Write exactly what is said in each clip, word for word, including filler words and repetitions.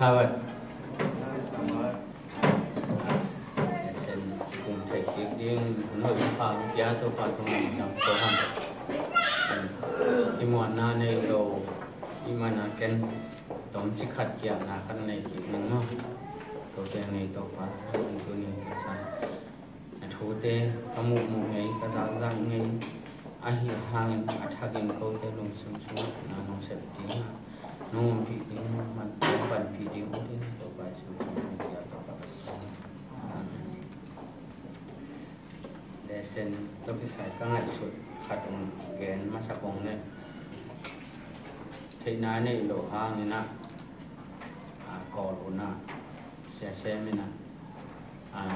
Sabat. Sen kum thei kik ding, noi pa pia to pa tung dam to han. I muanna nei lo, i mana ken tom ci khat kia na kan nei kik ning no. To te nei to pa, tu ni sa. Na thute ka muhmuh ngei, ka zakzak ngei, ahi hangin a thakin kote lungsim sungah na nong sep ding, nong ompih ding, man nong panpih ding, utin Topa Jesuh min in Topa ka sa. Amen. Lesson to kisai ka ngaihsut khat ong gen masa kong ne. Theihna nei lo hangin ah, a, Kawl hun ah, sia sem in ah, a,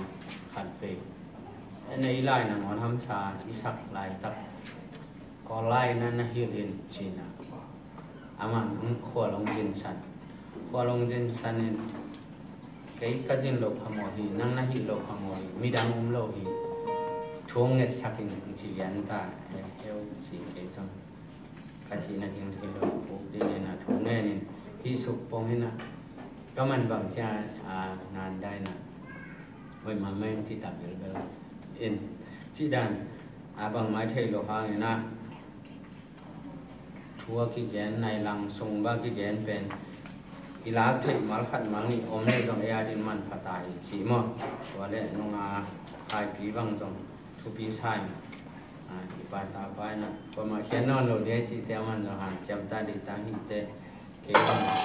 khat pei. E nei lai nangawn hamsa i sak laitak Kawl lai na na hilh in cina. Aman hong khual hong zinsan. Khual hong zinsan in kei ka zin lo phamawh hi, nang na hih lo phamawh hi, midang um lo hi. Thu hong ngetsak in ci lian ta, e, heu ci kei zong. Ka cihna ding thei lo, puk ding in a thu ngen in hih suk pong in a ka man bang cia, a, nan dai na. Hoi ma mai ci ta belbel. In, ci dan, a bang mai thei lo hang in a. Thu a kigen, nai lang sung ba kigen pen. I lak thei mal khat mal nih om le zong e a din man pha ta hi ci maw. Tua le nung a haipi bang zong thupi sai. A, i pa ta pa na, pa ma khian non lo dia ci te man lo han, ciam ta di ta hi te, ke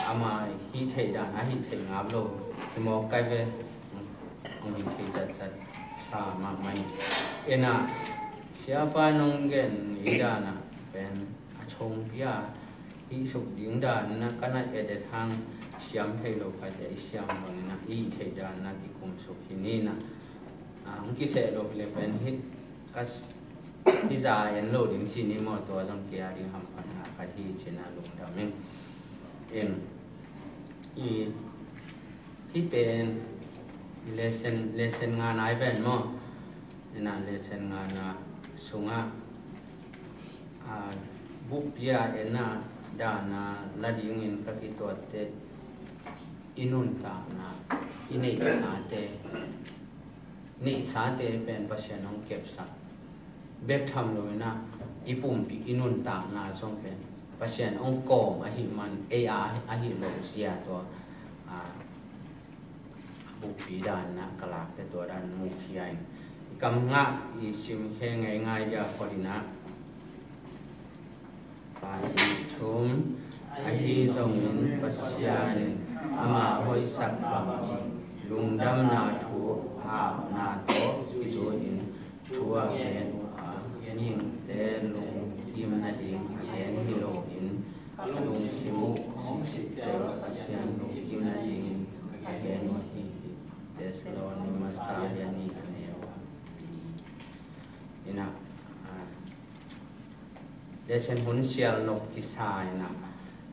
ama hi thei dan, a hi thei ngap lo, ki mo kai ve, ang hi thei zat zat, sa ma mai. Ena, sia pa nong gen i dan a, pen, a chong pia, hi suk ding dan na, ka na edet hang, siam thei lo ka te, i siam bang na, i thei dan na, ki kum suk hi ni na, a, ang ki se lo le pen hi, Ka s-, i za en lo ding ci ni maw, tua zong kia ding hamphatna khat hi cina lungdam in. In, i, hi pen, i lesson, lesson nga nai ven maw. Ina lesson nga na sunga, a, bupia ena dana la dingin ka kituatte i nuntakna, i neihsate, neihsate pen Pasian hong kepsak bek tham lo ina, i pumpi i nuntakna zong pen Pasian hong kawm ahi man, ei a ahi lo sia tua, a, a bukpi dan na ka lakte tua dan mukhia in. I kam ngah i sim khe ngei ngai dia kholina. Pai thum, ahi zongin Pasian in ama hoihsak bangin lungdamna thu hapna tawh kizuin thu a gen uh a, mihingte lungkim nading a gen hi loin, a lungsim uh siksik tel Pasian lungkim nadingin a gen uh hi hi. Thessaloni masa lian nih a neu a. Ina, a, Lesson hun sial nop kisa ina,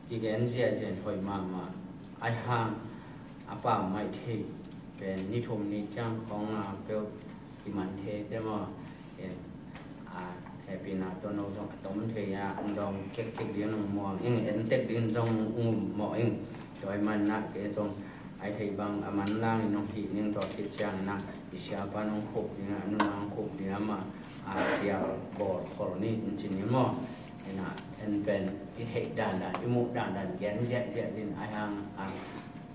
kigen ziahziah in hoih mahmah. Ai hang a pam maih thei pen ni thum ni ciang khawng a peuh kiman thei te maw. En, a, hehpihna tawh no zong a tom thei a, ang dawng kekkek ding ang muang ing, en tek ding zong um mawh ing. Tua ahih manin ah kei zong ai thei bang a manlang in hong hih ning, tua khit ciangin ah i siapa in hong khup ding a, a nunung hong khup ding a, amah a cial bawl khol ni in ci ni maw. Ina en pen i theih dandan, i muh dandan gen ziahziah ding, ai hang a,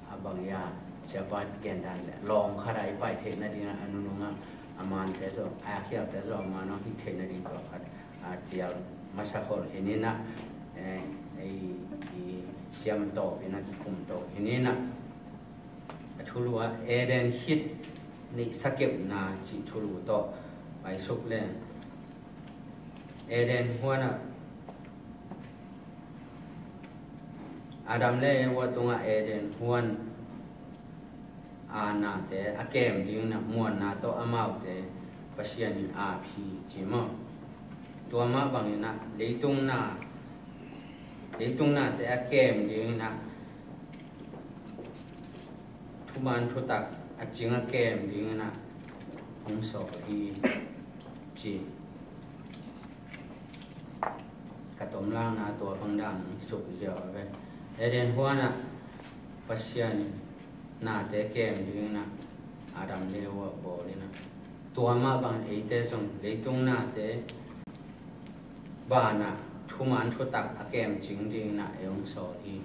a bang ia siapa gen dan le lawng khat a i pai theih nading a, a nunung a, a mante zong, a khialte zong a man hong hih theih nading tua khat a cial masa khol hi ni na, eh, i, i siam tawp ina, kikum tawp hi ni na. A thulu a Eden khit neihsa kepna cih thulu tawh paisuk leng, Eden huan ah Adam le Eva tungah Eden huan a nate a kem ding na, muanna tawh amaute Pasian in a ap hi ci maw. Tua mah bangin ah leitung na, leitung nate a kem dingin ah thuman thutak a cing a kem dingin ah hong sawl hi ci. Ka tomlakna tua bang dan suk ziau a ve. Eden huan ah Pasian in nate kem dingin ah Adam le Eva bawl in ah, tua mah bangin eite zong leitung nate banah thuman thutak a kemcing dingin ah ei hong sawl hi,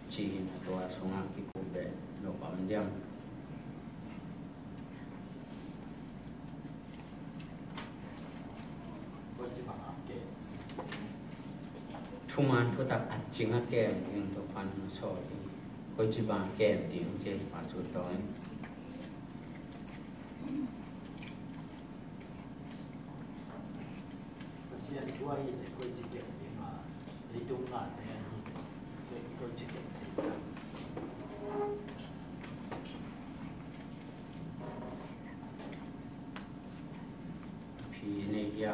ci-in ah tua sungah kikup beh nop om diam? Thuman thutak a cing a kem ding Topa'n hong sawl hi. Koici bang a kem ding ci-in Pastor Tawng in. Pasian thu ahi leh koici kem ding a, leitung nate ahi leh koici kem ding a. Phi nei hia?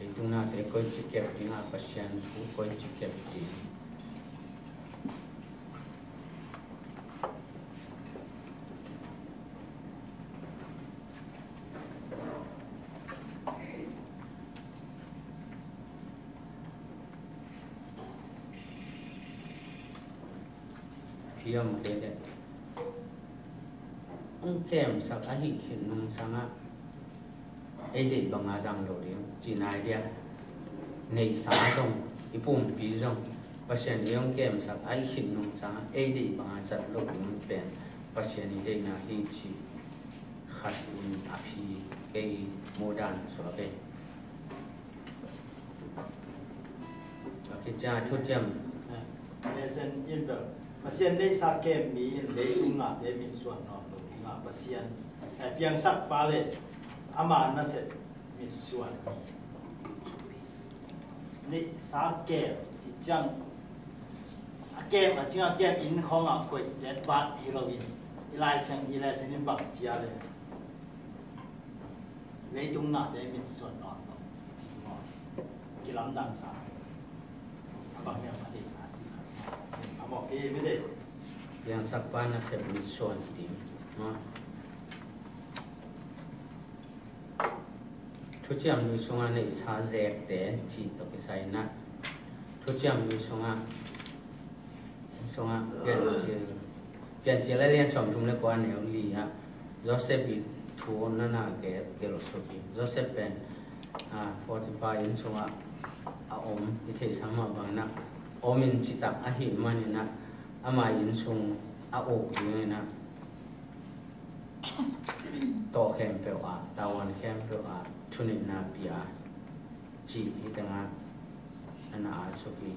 Leitung nate koici kep ding a, Pasian thu koici kep ding? Phi om kei leh, hong kemsak ahih khit nung sangah ei deih banga zang lo ding cihna hi dia. Neihsa zong, i pumpi zong, Pasian in hong kemsak ahih khit nung sangah ei deih banga zat lo ding pen Pasian i deihna hi cih khat in a phi kei muhdan suak ei. A kici a thuciam. Lesen in bel, Pasian neihsa kem mi in leitung nate mitsuan nawn lo ding a, Pasian, eh, piangsakpa le ama nasep mitsuan mi. Neihsa kem cih ciang a kem, a cing a kem in khawng a koih letbat hi lo in, i Lai Siang, i lesen in bang ci a le, leitung nate mitsuan nawn lo ci maw? Kilamdang sa. A bang hiam a deihna ci khat maw? A mawk hi mite. Piangsakpa nasep mitsuan ding maw? Thuciam Lui sungah neihsa zekte cih tawh kisai in ah, Thuciam Lui sungah, sungah Piancil, Piancil a lian sawmthum le kua, neu li ah Joseph i thu na na gelh suk hi. Joseph pen, ah, Potiphar inn sungah a om, i theihsa mah bangin ah om in citak ahih manin ah ama inn sung a uk dingin ah tawh khempeuh ah, tavuan khempeuh ah thuneihna pia cih hih tengah na na at suk hi.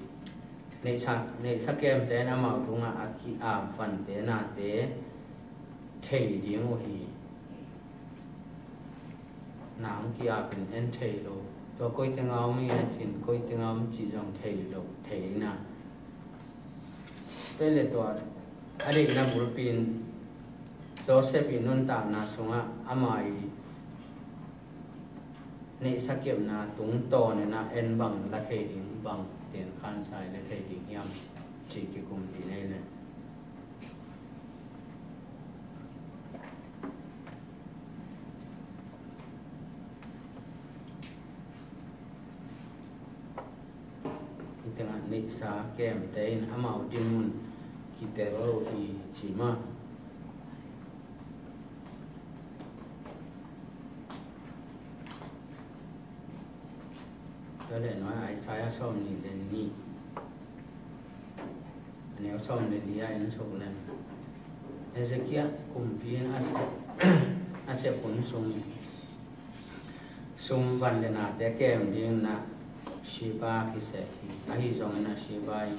Neihsa, neihsa kemte in amau tungah a ki-ap vante nate thei ding uh hi. Na hong ki-ap in en thei lo. Tua koi tengah om hi a cin, koi tengah om cih zong thei lo, thei na. Tua le tua a deihna bulpi in Joseph i nuntakna sungah ama i neihsa kepna tungtawn in ah en bang la thei ding, bang ten khansa i la thei ding hiam cih kikumpih nei le. Hih tengah neihsa kemte in amau dinmun kitel lo hi ci maw? Tua le nuai Isaiah sawmnih le nih, a neu sawm le li ah en suk leng, Hezekiah kumpi in a sep, a sep hun sung, sum van le nate kem dingin ah Sheba kiseh hi. Ahi zongin ah Sheba in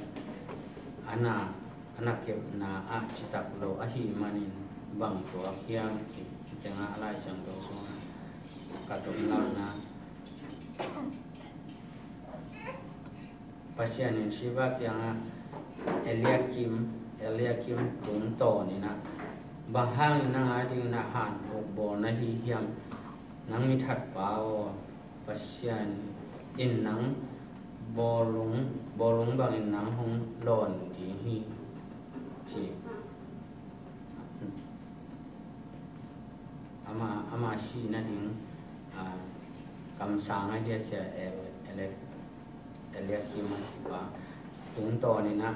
a na, a na kepna ah citak lo ahih manin bang tuak hiam ci, hih tengah a Lai Siangtho sungah ka tawh lakna, Pasian in Sheba kiangah Eliakim, Eliakim tungtawn in ah, bang hangin nang adingin ah han uk bawl na hi hiam, nang mi thatpa aw? Pasian in nang bawlung, bawlung bangin nang hong lawn ding hi, ci. Ama, ama sih nading, ah, kamsang a dia sia El, Elek, Eliakim a cipa tungtawn in ah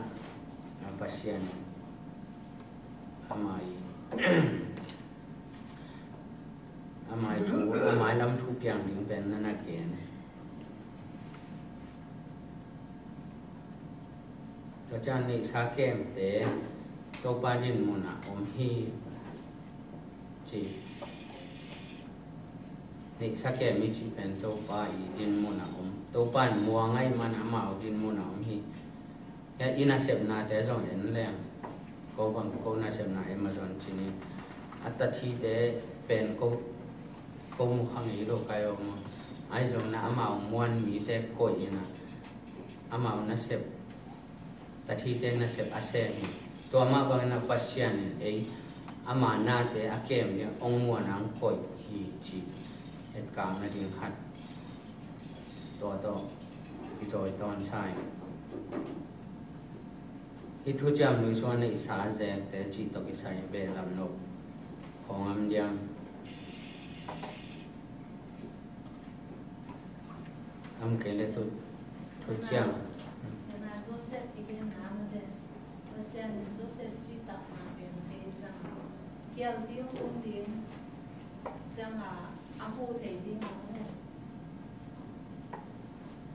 Pasian ama i, ama i thu, ama i lam thu piang ding pen na na gen. Tua ciang neihsa kemte Topa din munah om hi ci. Neihsa kem i cih pen Topa i din munah om, Topa in muang ahih man amau din munah om hi. Hia i nasepnate zong en leng, ko bang ko nasepna Amazon cinin a tathite pen ko, ko mu kha ngei lo kai om. Ahi zongin amau muan mite koih in a, amau nasep, tathite nasep a sem hi. Tua mah bangin a Pasian in ei ama nate a kem ding hong muan a hong koih hi cih etkakna ding khat. Tua tawh i zawi tawn sa in. Hih thuciam lui sungah neihsa zekte cih tawh kisai behlap nop khawng am diam? Am kei le thu, thuciam. Nana Joseph i gen na mate. Pasian in Joseph citakna pen kei ciang kialpi hong tung ding ciang a, a hu thei ding a mate.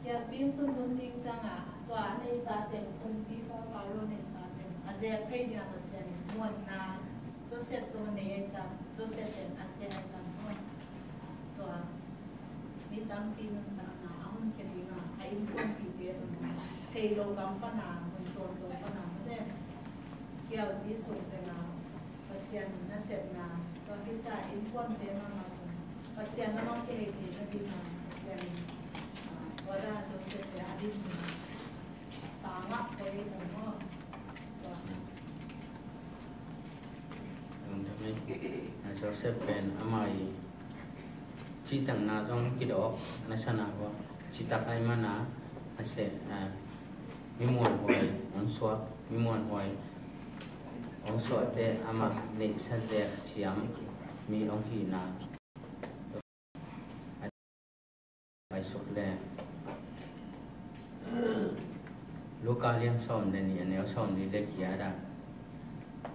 Kialpi hong tun hun ding ciang a, tua a neihsa teng, kumpipa Pharaoh neihsa teng a zek thei ding a Pasian in muanna Joseph tungah nei ahih ciang Joseph pen a sem ahih ciang maw. Tua mi tampi nuntakna a honkhia ding a, a innkuanpihte a thei lo gam pan a, mun tuamtuam pan a mate. Kialpi sung teng a Pasian nasepna, tua khit ciang innkuante mahmah zong Pasian lamah kihei theihna ding a, Pasian in, ah, tua dan a Joseph te a din a, sangah koi ei tang maw. Tua. Joseph pen amah i citakna zong kidawk, na sana bawk citak ahih man a, a se, a, mi muanhuai hong suak, mi muanhuai hong suakte amah neihsa zek siam mi hong hihna. Paisuk le Luka lian sawm le nih, a neu sawmli le giat ah,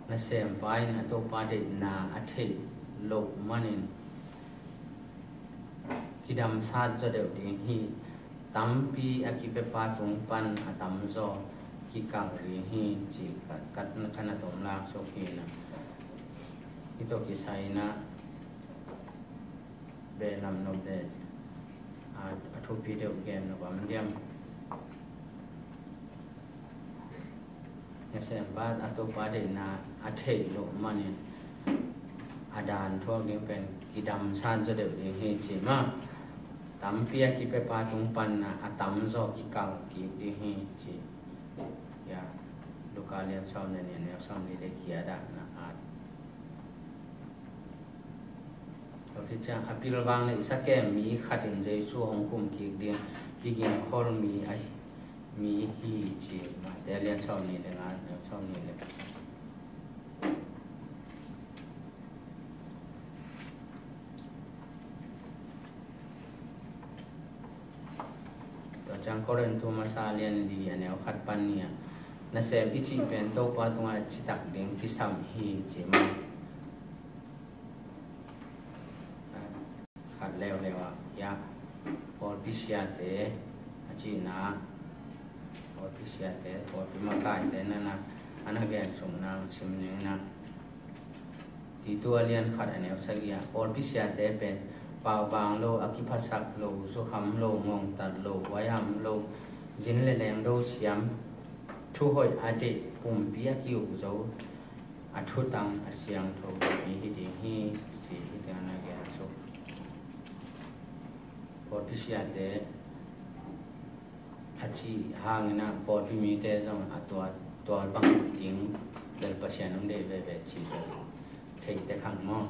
nasempa in a topa deihna a theih loh manin kidamsat zaw deuh ding hi. Tampi a kipiapa tung pan a tamzaw kikal ding hi, ci ka, ka, ka na tomlak suk hi na. Hih tawh kisai na behlap nop le, a, a thupi deuh gen nop am diam? Nasempa a topa deihna a theih loh manin a dan thuak ding pen kidamsat zaw deuh ding hi, ci mah. Tampi a kipiapa tung pan a tamzaw kikal kik ding hi, ci. Ya, Luka lian sawm le nih, a neu sawmli le giat ah na at. Tua khit ciang a pilvang neihsa kem mi khat in Jesu hong kum kik ding kigingkhol mi a, mi hi, ci. Mate lian sawmnih le nga, neu sawmnih le Tua ciang Korin thu masa lian li, a neu khat pan nih ah, nasem i cih pen Topa tungah citak ding kisam hi, ci mah. Khat leuleu ah, ya, pawlpi siate a cihna, pawlpi siate, pawlpi makaite na na, a na gen sung na sim ning na. Titu a lian khat, a neu sagih ah, pawlpi siate pen paubaang lo, a kiphasak lo, zukham lo, ngongtat lo, huaiham lo, zin le leng lo siam, thuhoih a deih, pumpi a ki-uk zo, a thutang a siangtho mi hi ding hi, ci hi ding a na gen suk. Pawlpi siate a cih hangin ah pawlpi mite zong a tua, tua bang ding bel Pasian hong deih veve cih bel theite khang maw.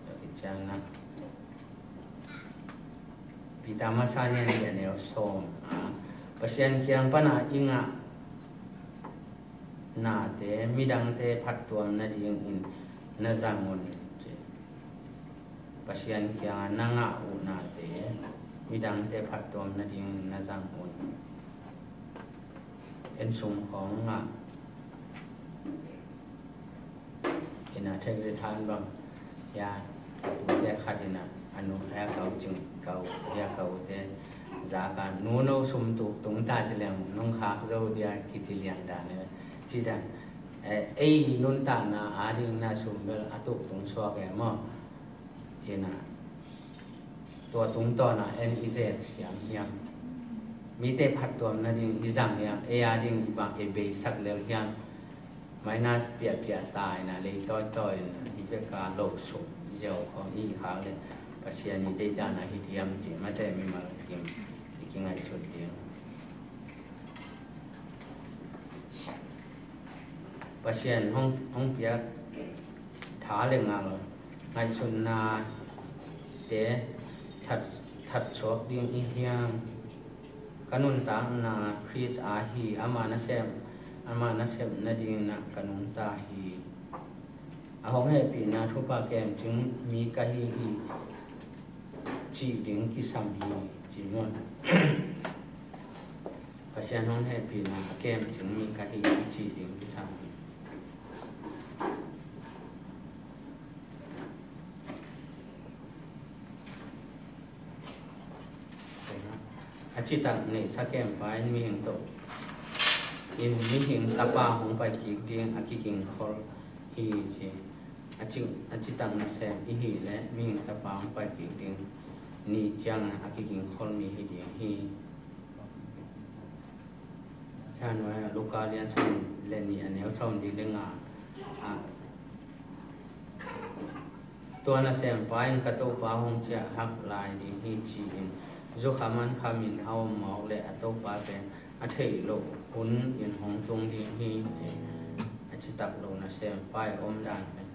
Tua khit ciang ah Peter masa lian li, a neu sawm ah, Pasian kiang pan a i ngah nate midangte phattuam nadingin na zang un, ci. Pasian kiangah na ngah uh nate midangte phattuam nadingin na zang un. Inn sung khawng ngah, Na thek le than bang hia, ka pute khat in a, a nu hia kau cing kau hia kau te zaka nu no sum tuk tung ta ci leng nong khak zo dia kici liang dan e. Ci dan, eh, ei nuntakna a ding na sum bel a tuk tung suak e maw. Ina tua tungtawna en i zek siam hiam? Mite phattuam nading i zang hiam? Ei a ding i bang i beisak lel hiam? Minus piahpiah ta ina lei tawitawi ina i veka lo suk ziau khawng i khak le Pasian i deihdan a hi diam ci mate mimal kim i kingaihsut ding. Pasian hong, hong piak tha le ngal ngaihsutna te that, that suak ding i hiam? Ka nuntakna Khrist a hi, ama nasem, ama nasem nading na ka nungta hi. A hong hehpihna thupha kemcing mi ka hi hi cih ding kisam hi, ci maw. Pasian hong hehpihna a kemcing mi ka hi i cih ding kisam hi. A citak neihsa kempa in mihing tawh in mihing tapa hong pai kik ding a kigingkhol hi ci. A ci, a citak nasem i hih leh mihing tapa hong pai kik ding ni ciangin a kigingkhol mi hi ding hi. Hia nuai ah Luka lian sawm le nih a neu sawm li le nga ah, tua nasempa in ka Topa hong ciah hak lai ding hi ci-in zukham an khamin a om mawk le a Topa pen a theih loh hun in hong tung ding hi ci. A citak lo nasempa i om dan pen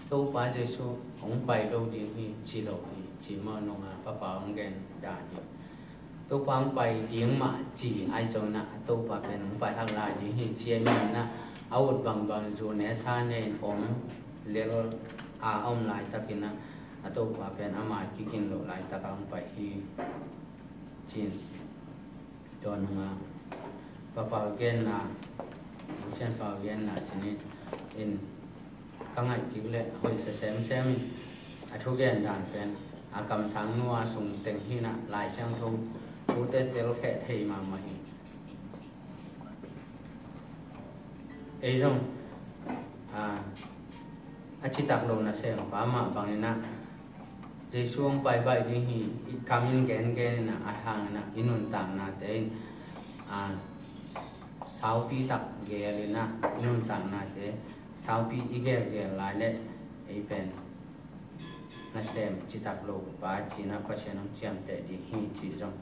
Topa Jesu hong pai lo ding hi ci lo hi ci maw nunga papa hong gen dan hi. Topa hong pai ding mah ci ai zongin a Topa pen hong pai hak lai ding hi ci ai manin a ut bangbang zu ne sa ne in om lel a om laitakin a Topa pen ama kigin loh laitak a hong pai hi cin. Tua nunga papa genna, Pasian pa genna cin in ka ngaih kik le hoih sa semsem in a thugen dan pen a kamsang nua sung teng hi na Lai Siangtho thute telkheh thei mahmah hi. Ei zong a, a citak lo nasempa mah bangin a Jesu hong pai baih ding hi i kamin gengen in a, a hangin a i nuntaknate in a saupi tak gel in a i nuntaknate saupi i gelgel lai le ei pen nasem citak lo pa cina Pasian hong ciamteh ding hi cih zong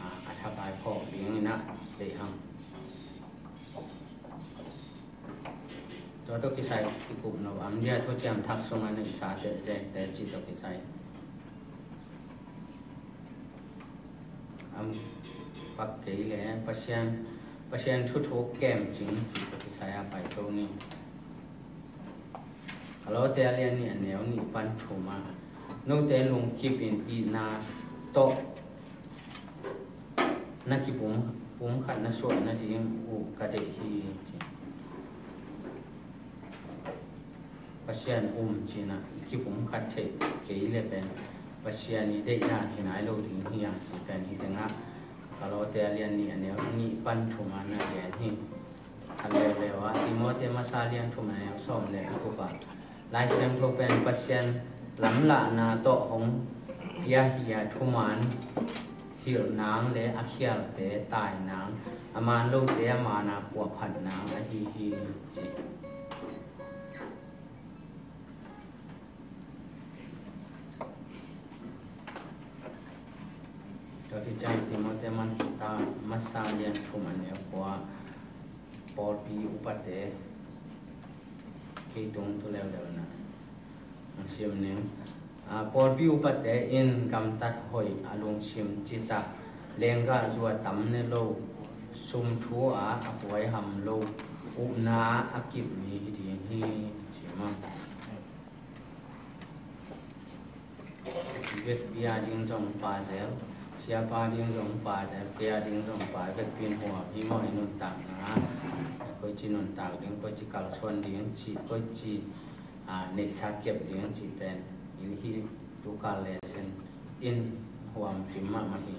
a, a thakai phawk dingin a deih hang. Tua tawh kisai i kup no am dia thuciam thak sungah na i sa teh zek teh cih tawh kisai am pak kei le Pasian, Pasian thuthuk kemcing cih tawh kisai a pai to ni. Kalote a lian nih a neu nih pan thum ah note lungkip in itna tawh na kipum, pumkhat na suah nading uh ka deih hi ci. Pasian um cina i kipumkhat theih kei le pen Pasian i deihdan hi nai lo ding hi ang ci pen hi tengah Kalote a lian nih a neu nih pan thum ah na gen hi. A leuleu ah Timote masa lian thum a neu sawm le a kupa Lai Siangtho pen Pasian lamlahna tawh hong pia hi a thuman hilh nang le a khialte tai nang a man lote a mana puahphat nang ahi hi ci. Tua kiciang Timote masa lian thum a neu kua pawlpi upate kei tung tu leuleu na ang sim ning. A, pawlpi upate in gamtat hoih a lungsim citak lenggah zua tam ne lo sum thu a a puai ham lo upna a kip mi hi ding hi ci ma. Vekpi a ding zong pa zel, siapa ding zong pa zel, kei a ding zong pa vekpi in huam hi maw i nuntakna. Koici nuntak ding, koici kalsuan ding, ci, koici a, neihsa kep ding cih pen in hi, tukal lesson in huam kim mahmah hi.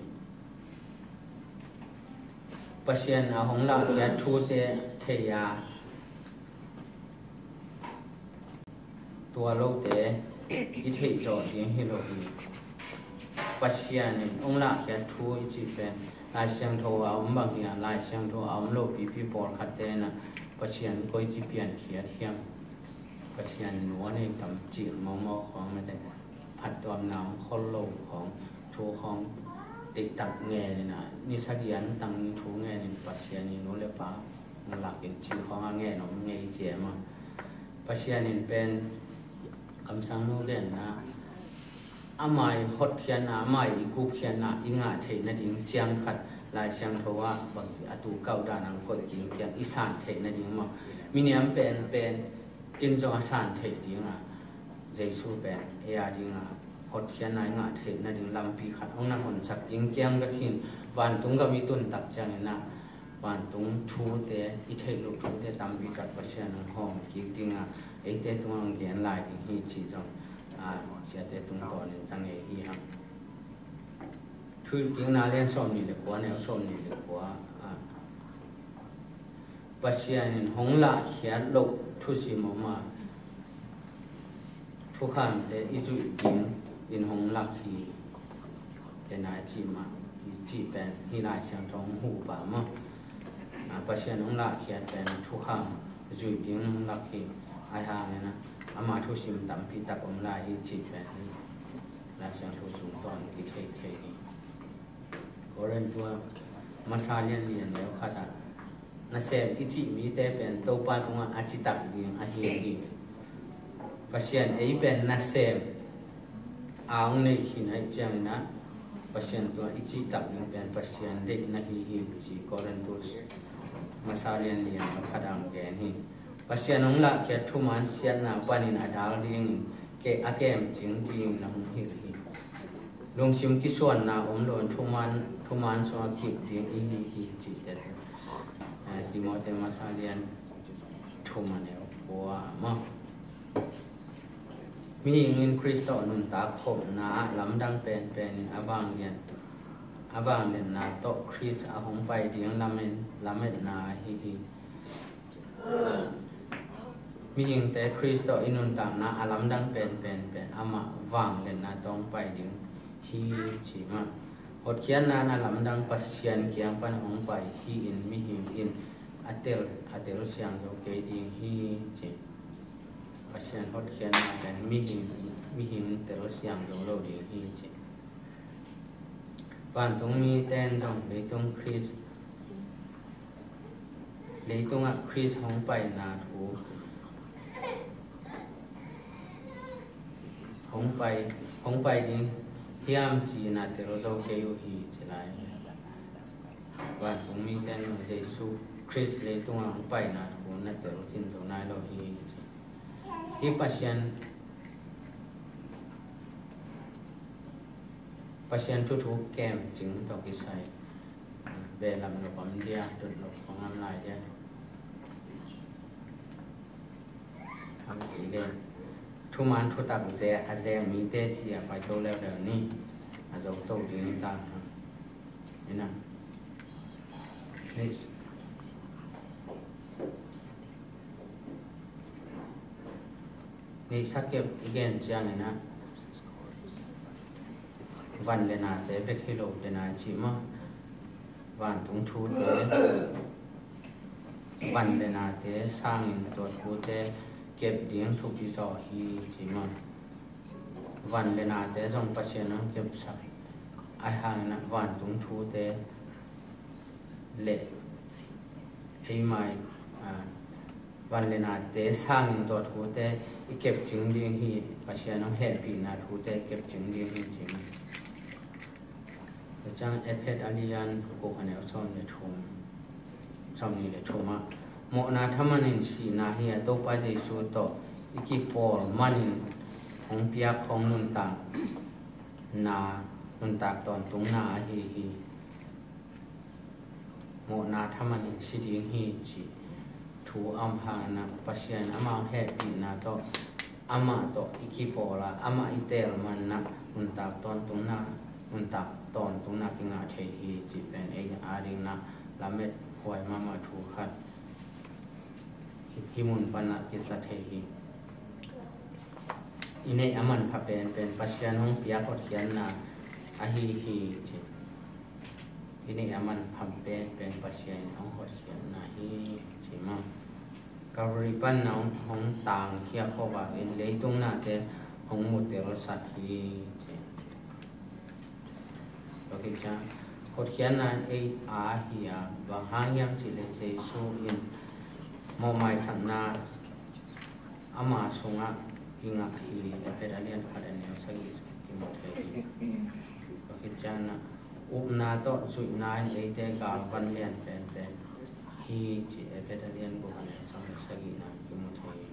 Pasian a hong lahkhiat thute thei a, tua lote i theih zawh ding hi lo hi. Pasian in hong lahkhiat thu i cih pen Lai Siangtho a om bang hi a, Lai Siangtho a om lo pipi pawlkhatte in a Pasian koici piankhiat hiam? Pasian nu a nei tam cih mawkmawk khawng mate, phattuamna om khol lo khawng, thu khawng deihtak ngen in a, ni sagih a tang thu ngen in Pasian i nu le pa hong lak in cih khawng a ngen om ngei ciam a. Pasian in pen kamsang nu genna, ama i hotkhiatna, ama i gupkhiatna i ngah theih nading ciang khat Lai Siangtho ah bangci a tu kauh dan ang koih kingkiang i san theih nading maw? Miniam penpen in zong a san theih ding a, Jesu pen ei a ding a hotkhiatna i ngah theih nading lampi khat hong na honsak kingkiang bek hi in, vantung gam i tun tak ciangin a vantung thute, i theih loh thute tampi tak Pasian hong hawm kik ding a, eite tungah hong gen lai ding hi cih zong, a, siate tungtawnin zang ei hi hang. Thuhilhkikna lian sawmnih le kua, neu sawmnih le kua, a, Pasian in hong lahkhiat loh thusim om a, thukhamte i zuih ding in hong lak hi. Kei nai cih mah i cih pen hih Lai Siangtho hong huh pah maw? A, Pasian hong lahkhiat pen thukham zuih ding hong lak hi. Ahi hangin a, ama thusim tampi tak om lai hi cih pen hi Lai Siangtho tungtawn kithei thei hi. Korintu masa lian li a neu khat ah, nasem i cih mite pen Topa tungah a citak ding ahi hi. Pasian ei pen nasem a hong nei khin ahih ciangin a, Pasian tungah i citak ding pen Pasian deihna hi hi ci Korintu masa lian li a neu khat ah hong gen hi. Pasian hong lahkhiat thuman siatna panin a dal dingin ke a kemcing dingin na hong hilh hi. Lungsim kisuanna om loin thuman, thuman sungah kip ding i hi hi cihte tu. Eh, Timoti masa lian thum a neu kua maw? Mihing in Khrist tawh nuntak khopna ah lamdang penpen in a vanglian, a vangliatna tawh Khrist a hong pai ding lamen, lametna ahi hi. Mihingte Khrist tawh i nuntakna a lamdang penpen pen amah vangliatna tawh hong pai ding hi ci mah. Hotkhiatna in a lamdang Pasian kiang pan hong pai hi in mihing in a tel, a tel siang zo kei ding hi ci. Pasian hotkhiatna pen mihing, mihing tel siang zo lo ding hi ci. Vantung mite in zong leitung Khrist, leitungah Khrist hong paina thu, hong pai, hong pai ding hiam ci na tel zo kei uh hi ci lai. Vantung mite in zong Jesu Khrist leitungah hong paina thu na tel khin zo nai lo hi ci. Hih Pasian, Pasian thuthuk kemcing tawh kisai behlap nop om dia, dot nop kong am lai dia. Am kei le thuman thutak ze a ze mite ci a paito leuleu ni. A zo to ding ta. Ina. Next. Neihsa kep i gen ciangin ah van le nate bek hi lo, le na cih maw? Vantung thute, van le nate sangin tua thute kep ding thupi zaw hi ci maw? Van le nate zong Pasian hong kepsak ahi hangin ah vantung thute le eimai, a, van le nate sangin tua thute i kepcing ding hi, Pasian hong hehpihna thute i kepcing ding hi ci maw? Tua ciang Efesa a lian guk a neu sawm le thum, sawmnih le thum ah, mawhna thaman in sihna hi a, Topa Jesu tawh i kipawl manin hong piak hong nuntakna, nuntak tawntungna ahi hi. Mawhna thaman in si ding hi ci thu a om hangin ah Pasian amau hehpihna tawh Amah tawh i kipawl a, amah i teel manna nuntak tawntungna, nuntak tawntungna kingah thei hi cih pen ei adingna lamet huai mahmah thu khat hi. Hih mun panah kisa thei hi. I neih a manpha penpen Pasian hong piak hotkhiatna ahi hi ci. I neih a manpha penpen Pasian hong hotkhiatna hi ci maw. Calvary pan na hong tangkhia khuavak in leitung nate hong mutelsak hi ci. Tua khit ciang hotkhiatna ei a hi a, bang hang hiam cih leh Jesu in mawhmaisakna ama sungah i ngah hi. Efesa a lian khat a neu sagih kimu thei hi. Tua khit ciang na upna tawh zuihna in eite galvan lian penpen hi ci. Efesa a lian guk a neu sawm le sagihna kimu thei hi.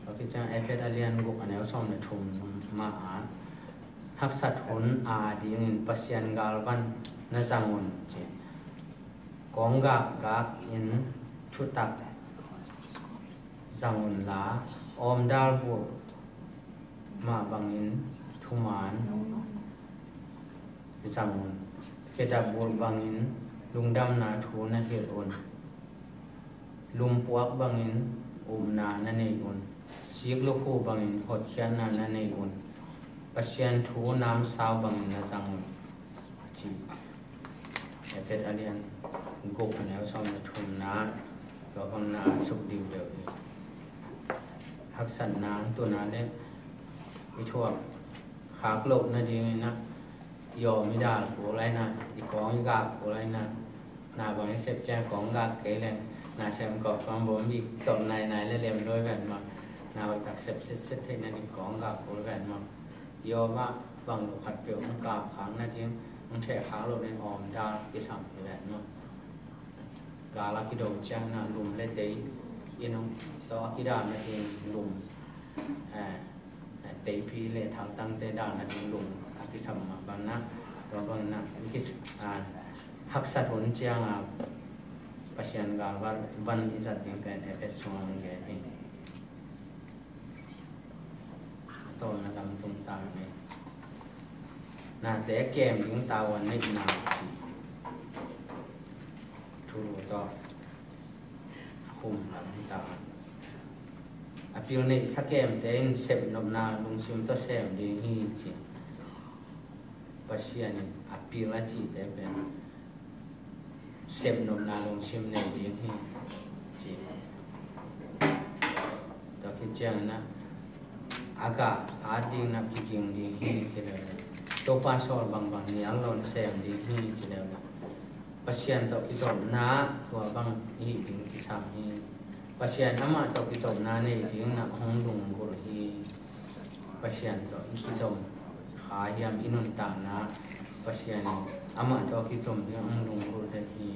Tua khit ciang Efesa a lian guk a neu sawm le thum mah ah haksat hun a dingin Pasian galvan na zang un ci. Kawng gakgak in thutak zang unla, awmdal bulh mah bangin thuman zang un. Khedap bulh bangin lungdamna thu na hilh un. Lumpuak bangin upna na nei un. Sik lukhu bangin hotkhiatna na nei un. Pasian thu namsau bangin na zang un ci. Efesa a lian guk a neu sawm le thumna, tua bang na suk diudeu hi. Haksatna tuna le i thuak khak loh nadingin ah, i awm i dal kul ahi na, i kawng i gak kul ahi na, na bang i sep ciang kawng gak kei leng, na sem kawk kawng bawm bik tawh nainai le lem dawi ven maw. Na bang tak sep setset theih nading kawng gak kul ven maw. I awm ah bang lo khat peuh hong kap khak nading, hong theh khak loh ning awm dal kisam hi ven maw. Gal a kido ciang na lum le tei in hong tawh a kidal nading lum, eh, eh, teipi le thaltangte dal nading lum a kisam mah bang na, tua bang na, i kis-, ah, haksat hun ciang a Pasian galvan i zat ding pen Efesa sungah hong gen hi. A tawpna lam tung ta hi. Nate kem ding tavuan neihna ci. Thulu tawh a khum lam hi ta. A pilneih sakemte in sepnopna lungsim tawh sem ding hi ci. Pasian in a pil a cihte pen sepnopna lungsim nei ding hi ci. Tua khit ciangin ah a gah at ding na kiging ding hi ci lele. Topa sawl bangbang nial loin sem ding hi ci lele. Pasian tawh kizopna tua bang i hih ding kisam hi. Pasian amah tawh kizopna nei ding na hong lunggulh hi. Pasian tawh i kizom kha hiam i nuntakna, Pasian amah tawh kizom ding hong lunggulh dek hi.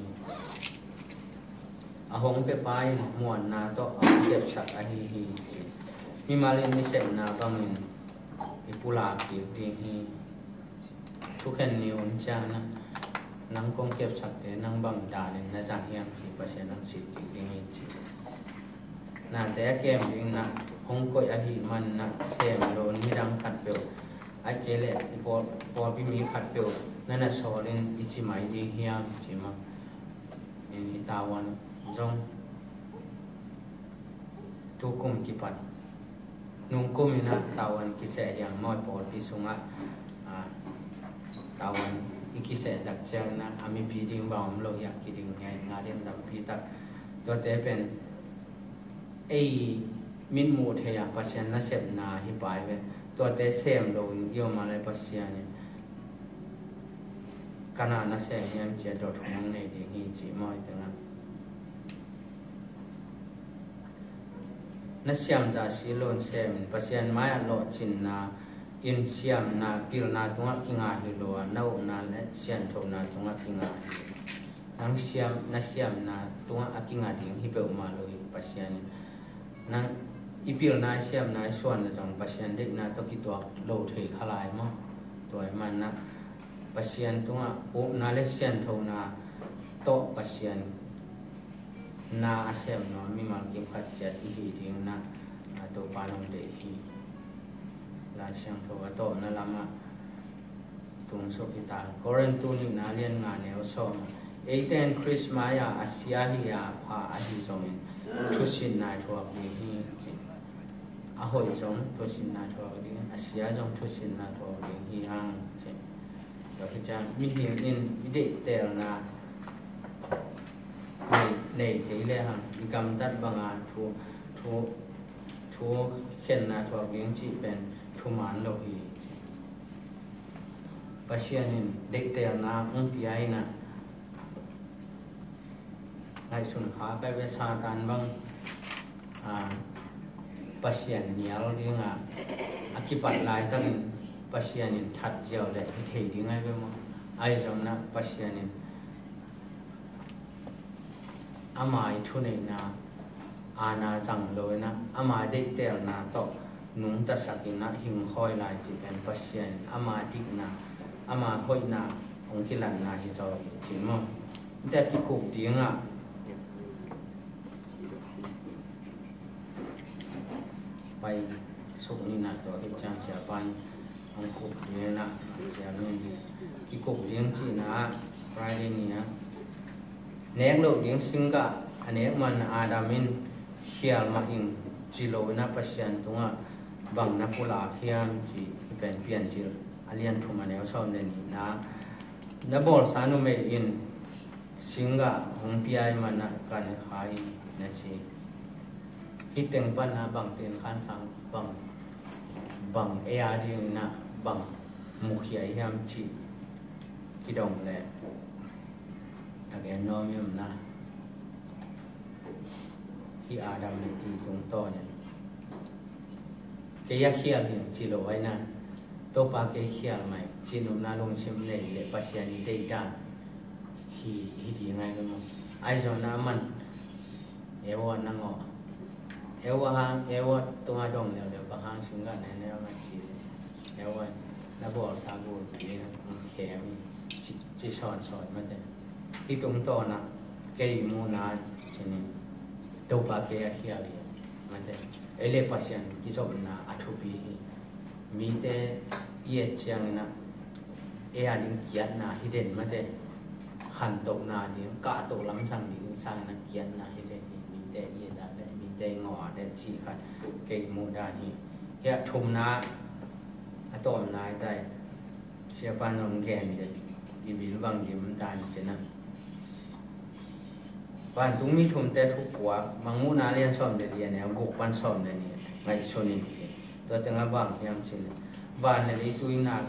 A hong piapa in muanna tawh a hong kepsak ahi hi ci. Mimal in i sepna bangin i pulak kik ding hi. Thukhen ni hun ciangin ah nang kong kepsakte nang bang danin na zang hiam ci Pasian hong sik kik ding hi ci. Nate a kem ding na hong koih ahih man na sem loin midang khatpeuh, a kei leh i pawl, pawlpi mi khatpeuh na na sawlin i ci mai ding hiam ci maw. I tavuan zong tukum kipat nungkum in ah tavuan kiseh hiang maw, pawlpi sungah, ah, tavuan i kiseh tak ciangin ah a mipi ding bang om lo hiang kiding ngai nga ding tampi tak. Tuate pen ei mitmuh thei ah Pasian nasepna hi pai ve. Tuate sem lo in i om a lai Pasian in ka na na sem hiam cia dot hong nei ding hi ci maw i tengah. Na siam zah si lo in sem in Pasian mai-ah lawhcinna in siamna pilna tungah kinga hi lo a, na upna le sianthona tungah kinga hi. Nang siam, na siamna tungah a kinga ding hi peuhmah lo hi Pasian in. Nang i pilna i siamna i suan le zong Pasian deihna tawh kituak lo thei kha lai maw. Tua i manna Pasian tungah upna le sianthona tawh Pasian na a sem nuam mimal kim khat ciat i hi ding na, a, Topa nong deih hi. Lai Siangtho a tawpna lamah tung suk hi ta. Korin tu nihna lian nga neu sawm. Eite in Khrist mai-ah a sia hi a, a pha ahi zongin thusit nai thuak ding hi, ci. A hoih zong thusit nai thuak ding, a sia zong thusit nai thuak ding hi hang, ci. Tua khit ciang mihing in i deihtelna nei, nei kei le hang, i gamtat banga thu, thu, thu khenna thuak ding cih pen thuman lo hi. Pasian in deihtelna hong pia in a, ngaihsun kha pai ve, Satan bang, a, Pasian nial dinga a kipat laitakin Pasian in that ziau le hi thei ding ai ve maw? Ai zong na Pasian in ama i thuneihna aana zang lo in a, ama deihtelna tawh nungtasak in a hingkhawi lai cih pen Pasian in ama dikna, ama hoihna hong kilatna hi zaw hi ci maw? Tua kikup dingah pai suk ni na, tua khit ciang Siapa in hong kup ding na, Siapa in kikup ding cihna ah Friday ni a, nek loh ding singgah a nek man Adam in khial mah ing ci lo in a, Pasian tungah bang na pulak hiam ci hi pen Piancil a lian thum a neu sawm le nihna, na bawlsa numei in singgah hong pia ahih manin ka ne kha hi, na ci. Hih teng pan a bang ten khan sang, bang, bang ei a ding in a bang mukhia hiam cih kidong leh a gen nuam hi om na. Hih Adam le Eve tungtawn in kei a khial hi ci lo ai na, Topa kei khial mai ci nopna lungsim nei le Pasian i deih dan hi, hi ding ai lo maw? Ai zong na man Eva na ngawh, Eva hang, Eva tunga dong leuleu bang hang singgah ne ne ma ci le, Eva na bawlsa gulpi na khem hi ci, ci sawnsawn mate. Hih tungtawn ah kei muhna cih in Topa kei a khial hi mate. Ei le Pasian kizopna a thupi hi. Mite i et ciangin a, ei a ding kiatna hi den mate. Khantohna ding, kahtoh lamsang ding sangin a kiatna hi den hi. Mite i et a le, mite i ngawh a le cih khat kei muhdan hi. Hih a thumna a tawpna hi tai. Siapa in hong gen den, i bil bang dim dan cih na. Vantungmi thumte thupuak, Mangmuhna lian sawm le li a neu guk pan sawm le nih ngaihsun in ci. Tua tengah bang hiam cih leh, van le lei tuinak,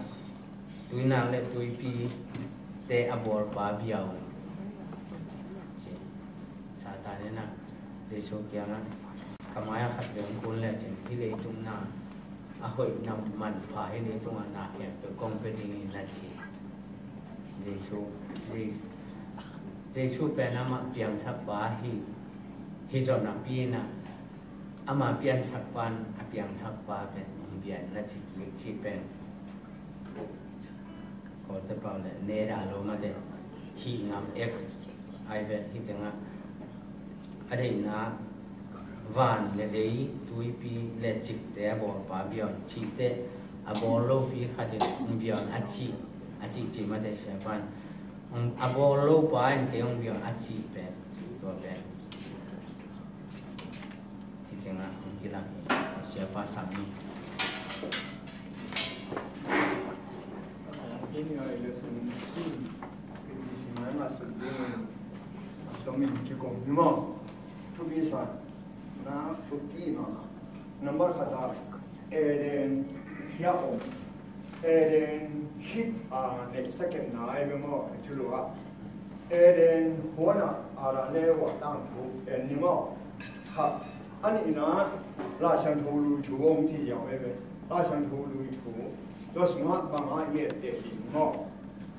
tuinak le tuipite a bawlpa bia un ci. Satan in a, Jesu kiangah, ka mai-ah khat bek kun le cin, hih leitung na a hoih na manpha hih leitungah na khempeuh kong pia ding hi na ci. Jesu, Jesu, Jesu pen amah piangsakpa hi, hi zong napi in a, ama piangsakpa in a piangsakpa pen hong bia in na ci kik cih pen Kawlte pau le neda lo mate, hih ngam ek ai ve. Hih tengah a deihna van le lei, tuipi le cikte a bawlpa bia un cihte, a bawl lopi khat in hong bia un a cih, a cih cih mate Siapa in, a bawl lopa in kei hong bia un a cih pen, tua pen hih tengah hong kilang hi. Siapa sang hi. Hih ni a i lesson sin, i sin mai mah suk ding in, tomin kikom ni maw? Thupi sa na, thupi mah. Number khat ah Eden hiah om. Eden khit a neih saketna ai ve maw, thulu ah. Eden huan ah Adam le Eva tangthu en ni maw? Kha. A nihna, Laisiangtho lui thu hong ci ziau ve ve. Laisiangtho lui thu, tua sungah bang a i et teh ding maw?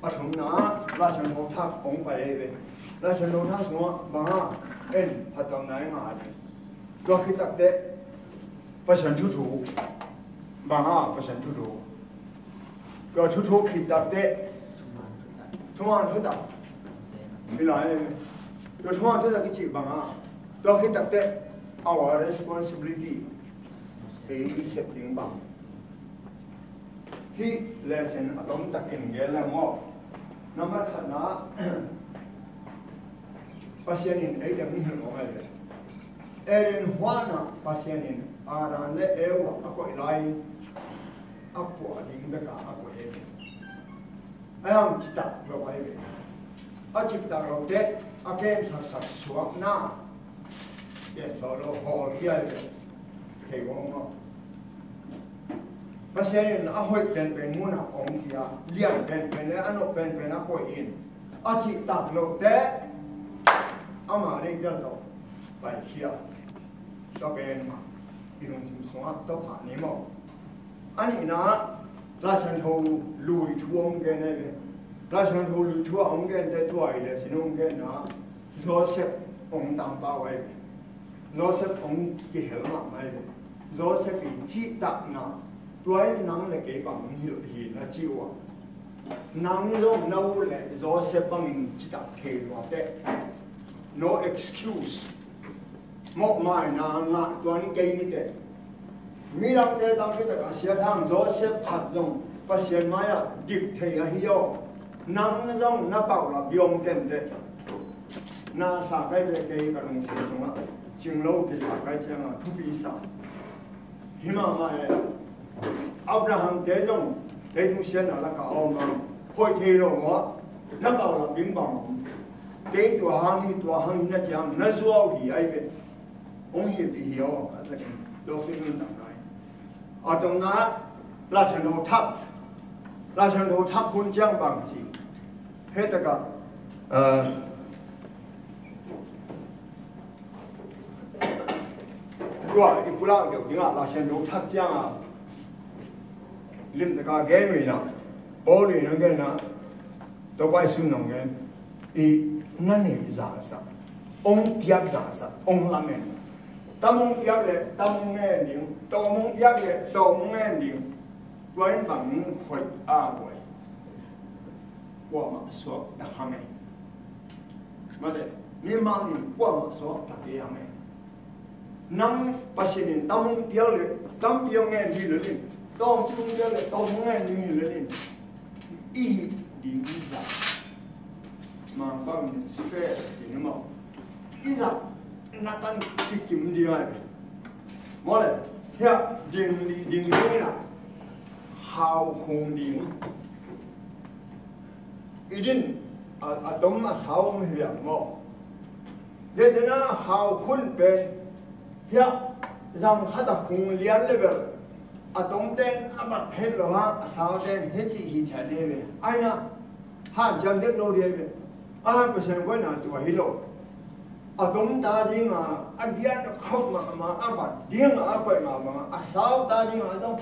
A thumna, Laisiangtho thak hong pai ve ve. Laisiangtho thak sungah bang a en phattuamna i ngah ding. Tua khit takteh Pasian thuthu. Bang a Pasian thuthu. Tua thuthu khit takteh thuman thutak. Hi lai. Tua thuman thutak i cih bang a Tua khit takteh our responsibility, ei i sep ding bang. Hih lesson a tomtakin gen le maw. Nambat khatna, Pasian in ei teng hong hilh mawk ahi ve. Eden huanah Pasian in Adam le Eva a koih lai-in a puah ding bek a a koih ahi ve. A hang citak lo ahi ve. A citak lo teh a kemsaksak suakna kemsawh lo hawl hi ahi ve. Thei vong maw. Pasian in a hoih penpen munah hong pia, lian penpen le a nop penpen a koih in, a cihtak loh teh ama deih pial tawh paikhia. Tua pen i lungsim sungah tawpah ni maw. A nihna, Laisiangtho lui thu hong gen ahi ve. Laisiangtho lui thu a hong gen teh tua i le sin hong genna Joseph hong tampau ahi ve. Joseph hong kihel mahmah hi ve. Joseph i cihtakna, tua in nang le kei bang hong hilh hi na ci uh a. Nang zong na u le Joseph bangin citak thei lua teh. No excuse. Mawhmaina ngah tuan kei ni teh. Midangte tampi tak a siat hang Joseph khat zong Pasian mai-ah dik thei ahi aw. Nang zong na paulap biawng tenteh. Na sa kai bek kei ka lungsim sungah cing lo kisa kai ciangah thupi sa. Hi mahmah e. Abraham te zong leitung siatna lakah a om a, hoih thei lo maw. Na paulap ding bang om. Kei tua hang hi, tua hang hi na ciang na zuau hi ai bek. Hong hilh hi aw. A takin lawksin nuntak nai. A tawpna, Laisiangtho thak. Laisiangtho thak hun ciang bang ci. Hih takah, eh, tua i pulak deuh dingah Laisiangtho thak ciangah limtaka gen uh inah, Paul in a genah, Topa i sun nong gen, i na neih zahzah, hong piak zahzah, hong lamen. Tam hong piak le tam hong ngen ding, tawm hong piak le tawm hong ngen ding. Tua in bang hong hoih a guai. Kuamah suak tak hang e. Mate, mi mah in kuamah suak tak e hang e. Nang Pasian in tam hong piak le tam piak ngen hi le nin, tawm ci hong piak le tawm hong ngen ding hi le nin, i hih ding zah. Mangpang in stress ding maw. I zah na tan kikim ding ai. Maw le, hiah ding, ding ding inah hau hong ding. I din a, a tom a sau om hi liang maw. Hih dena hau hun pen hiah zang khat a hung lian le bel a tomte in a bat het lo hang a saute in hih cih hi thiat hi ve. Aina hanciam dek lo ding hi ve. A han Pasian koihna tua hi lo. A tom ta dinga a dian khop mahmah a bat dinga a koih mahmah a sau ta dinga zong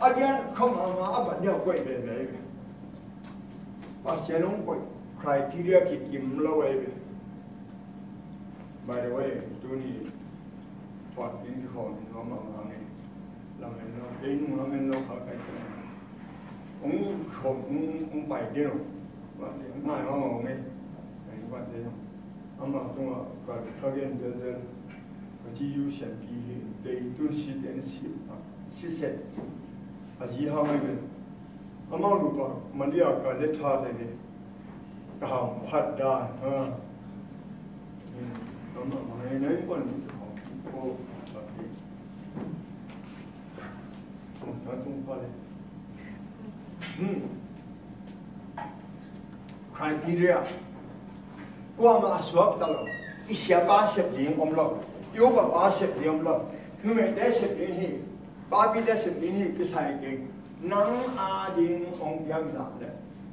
a dian khop mahmah a bat dinga koih veve hi ve. Pasian hong koih criteria kikim lo ahi ve. By the way, tuni thuat ding kikhawm in nuam mahmah ni. Lamen lo, kei nung lamen lo kha kai ciang. Hong khawm, hong, hong pai ding lo. Vante hong ngai mahmah hong e. Hong vante hong. Amah tungah ka, ka gen zelzel. Ka ci U sianpi hi, kei tun si ten si, si set. A zi hang ahi ve. Amau nupa, Malia ka let tha te ve. Ka hang phat dan, ha. Hmm. Amah mangai nai pan ko, sa ke. Tung, na tung pa le. Hmm. Criteria. Kuamah a suak ta lo. I siapa sep ding om lo. I upapa sep ding om lo. Numeite sep ding hi. Papite sep ding hi. Kisai keng. Nang a ding hong piak zah le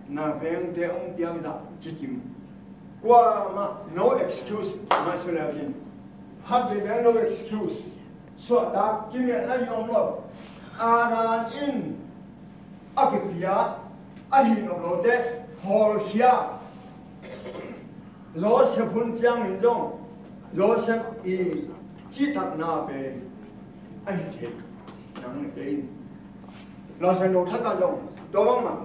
na vengte hong piak zah kikim. Kuamah no excuse. Mah su le in. Hak le no excuse. Suahtak kimiat a i om lo. Adam in a kipia a hi nop lote hawlkhia. Joseph hun ciangin zong Joseph i cihtakna pen a hi thei. Nang na kei in Laisiangtho thak ah zong tua bangmah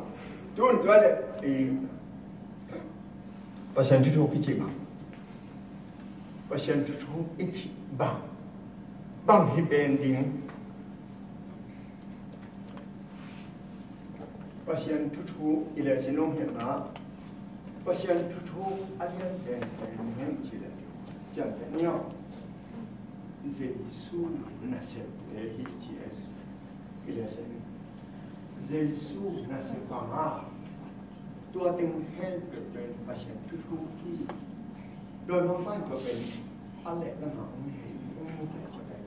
tun tua le i Pasian thuthu kici mah. Pasian thuthuk i cih bang, bang hi pen ding. Pasian thuthuk i lesin hong hilhna, Pasian thuthuk a lian penpen hi hong cih leh, ciamteh ni aw, Jesu nasepte hi ci e. I lesin Jesu nasep bang a, tua teng khempeuh pen Pasian thuthuk hi. Tua bang pan tua pen a leh lam ah hong hei, hong hei sa pen.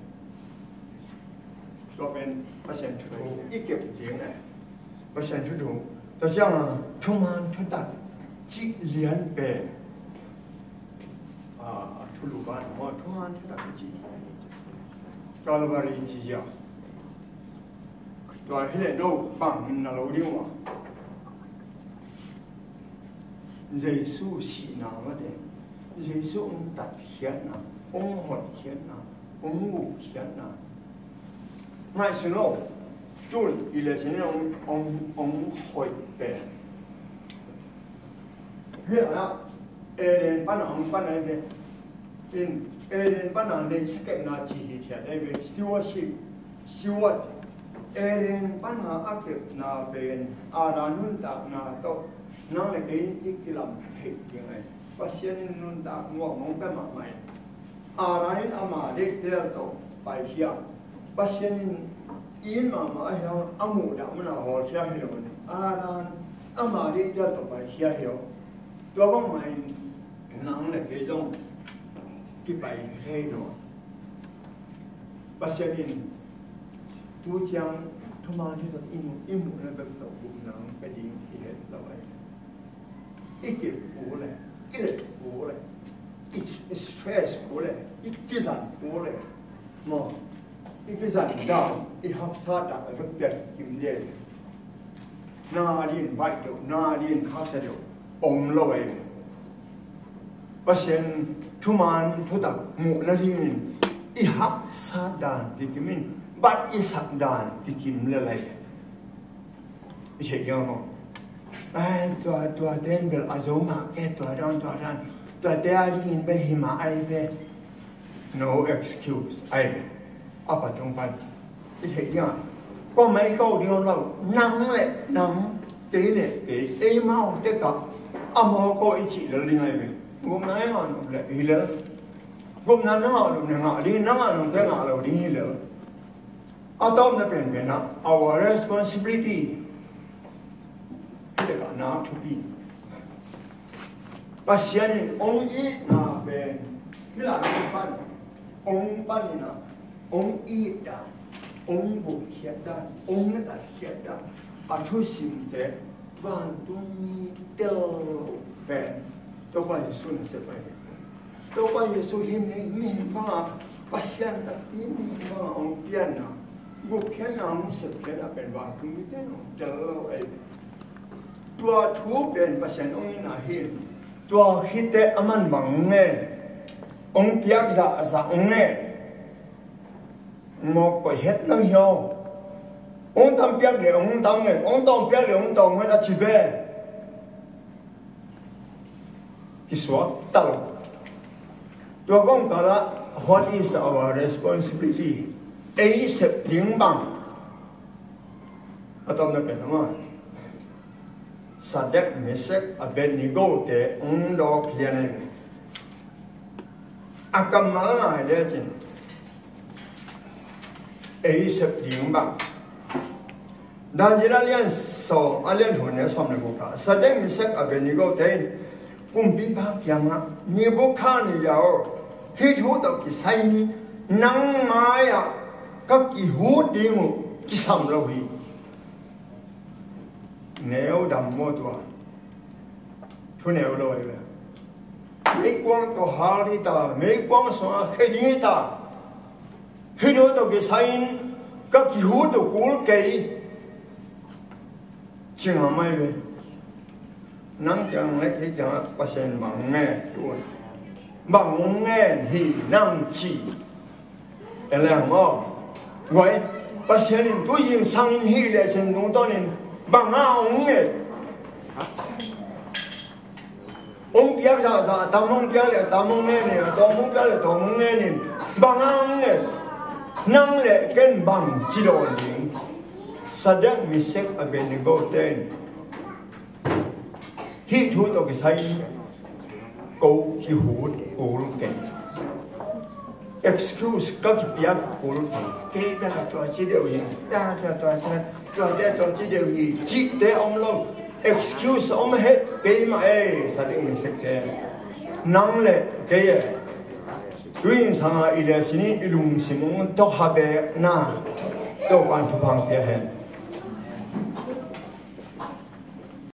Tua pen Pasian thuthuk i kep ding e. Pasian thuthuk. Tua ciang a thuman thutak cih lian pen, a, thulu ban maw, thuman thutak cih pen Calvary ci ziau. Tua hi leh no bang in na lo ding uh a, Jesu sihna mate, Jesu hong tatkhiatna, hong hotkhiatna, hong guhkhiatna. Ngaihsun lo, tun i lesin hong, hong, hong hoih pen hi a, Eden pan a hong pan a hi ve. In Eden pan a neihsa kepna ci hi thiat a hi ve. Stewardship, steward. Eden pan a a kepna pen Adam nuntakna tawh nang le kei in i kilam theih ding a hi. Pasian in nuntak nuam hong pia mahmah in, Adam in ama deihtel tawh paikhia. Pasian in it mahmah a hiang a muhdah mun a hawlkhia hi lo in, Adam ama deihtel tawh paikhia hi lo. Tua bangmah in nang le kei zong kipai thei lo. Pasian in tu ciang thuman thutak i muh, i muhna bek tawh gupna hong pia ding i het lo a hi. I kip kul le, i let kul le, i stress kul le, i kizan kul le, maw, i kizan dan, i haksa dan a vekpi a kikim le. Nang a dingin baih deuh, nang a dingin haksa deuh om lo a hi. Pasian thuman thutak muh nadingin i haksa dan kikim in, baih i sak dan kikim le lai. I theih ding maw? Ai, tua, tua ten bel a zo mah ke, tua dan, tua dan. Tua te a dingin bel hi mah ai ve. No excuse ai ve. A pa tung pan. I theih ding a. Ko mai ko ding lo. Nang le nang. Kei le kei. Ei mau te ka. A maw ko i cih lel ding ai ve. Gupna ei ngah nop le hi lel. Gupna na ngah nop le ngah ding, na ngah nop te ngah lo ding hi lel. A tawpna penpen ah, our responsibility. Hi tekah na thupi. Pasian in hong itna pen hih lai pan hong pan in ah, hong it dan, hong gupkhiat dan, hong tatkhiat dan, a thusimte vantungmi tel lo pen Topa Jesu nasep ahi. Topa Jesu hih mihing bangah, Pasian takpi mihing bangah hong pianna, gupkhiatna, hong sepkhiatna pen vantungmite hong tel lo ahi. Tua thu pen Pasian hong itna hi. Tua khit teh aman bang nge, hong piak zahzah nge, mawk koih het lo hi aw. Hong tam piak le hong tam nge, hong tawng piak le hong tawng nge a ci ve. Kisuak ta lo. Tua kong kal ah, what is our responsibility? Ei sep ding bang? A tawpna pen ama, Sadek, Mesek, Abednego te hong dawk lian ahi ve. A kammal ngai lecin ei sep ding bang. Daniel a lian sawm, a lian thum, a neu sawm le guk ah, Sadek, Mesek, Abednego te in kumpipa kiangah, Nebukhadnezzar aw, hih thu tawh kisai-in nang mai-ah ka kihut ding uh kisam lo hi. Neu dam maw tua? Thu neu lo ahi ve. Meikuang tawh hal ding ta, meikuang sungah khia ding ta. Hih thu tawh kisai-in ka kihut uh kul kei, ci mahmah ahi ve. Nang kiang le kei kiangah Pasian bang ngen, bang ngen hi nang ci. En leng maw? Guai, Pasian in tu zingsang in hih lecin tungtawnin bang a hong ngen? Hong piak zahzah, a tam hong piak le a tam hong ngen in, a tawm hong piak le a tawm hong ngen in. Bang hang le, nang le ken bang ci dawn ding? Sadrak, Mesak, Abednego te in hih thu tawh kisai in ko kihut kul kei. Excuse ka kipiak kul kei. Kei bel a tua ci deuh hi. Tua, tua, tua, tua, tua, tua, tua ci deuh hi, cihte om lo. Excuse om het kei mah ei, Sadrak, Mesak te. Nang le kei e. Tui in sanga i le sini i lungsim ung tawh habekna Topa'n thupha pia hen.